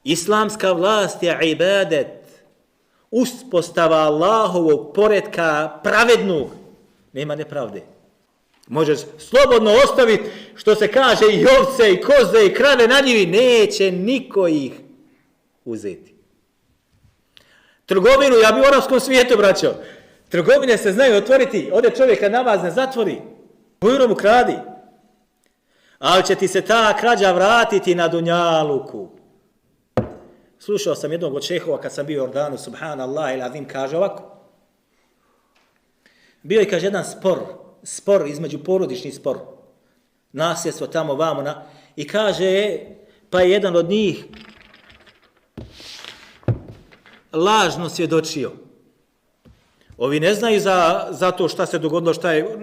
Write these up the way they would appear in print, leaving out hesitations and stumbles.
Islamska vlast je ibadet, uspostava Allahovog poretka pravednog. Nema nepravde. Možeš slobodno ostaviti, što se kaže, i ovce, i koze, i krave na njivi. Neće niko ih uzeti. Trgovinu, ja bi u arapskom svijetu, braćo. Trgovine se znaju otvoriti. Ode čovjeka namaz ne zatvori. Bujrom ukradi. Ali će ti se ta krađa vratiti na dunjaluku. Slušao sam jednog od šehova kad sam bio u Jordanu, subhanallah il azim, kaže ovako. Bio je, kaže, jedan spor između porodični spor. Nasljedstvo tamo, vamo, i kaže, pa je jedan od njih lažno svjedočio. Ovi ne znaju za to šta se dogodilo, šta je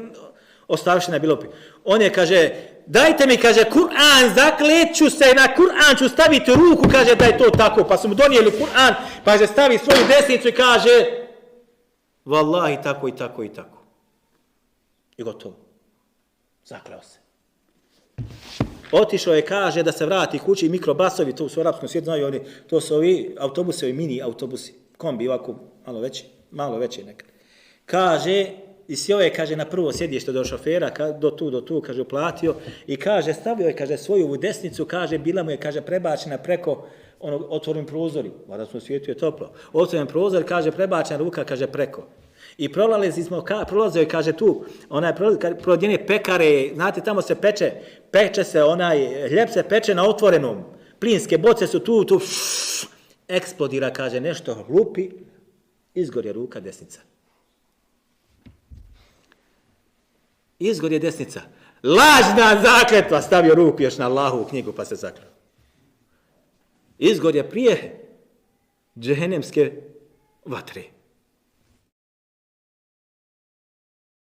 ostavština bilo. On je, kaže, dajte mi, kaže, Kur'an, zakleću se, na Kur'an ću staviti ruku, kaže, da je to tako. Pa su mu donijeli Kur'an, pa je stavi svoju desnicu i kaže, vallahi, tako i tako i tako. I gotovo. Zakleo se. Otišao je, kaže, da se vrati kući, mikrobasovi, to su u arapskom svijetu, znaju oni, to su ovi autobusevi, mini autobusi, kombi, ovako, malo veći nekad. Kaže, i sjeo je, kaže, na prvo sjedište do šofera, do tu, kaže, uplatio, i kaže, stavio je, kaže, svoju desnicu, kaže, bila mu je, kaže, prebačena preko onog otvorenim prozori, u arapskom svijetu je toplo, otvoren prozor, kaže, prebačena ruka, kaže, preko. I prolazio je, kaže, tu, prodjene pekare, znate, tamo se peče se hljeb se peče na otvorenom, plinske boce su tu, eksplodira, kaže, nešto hlupi, izgorje ruka, desnica. Izgorje desnica. Lažna zakletva, stavio ruku još na Allahovu knjigu pa se zakleo. Izgorje prije džehennemske vatre.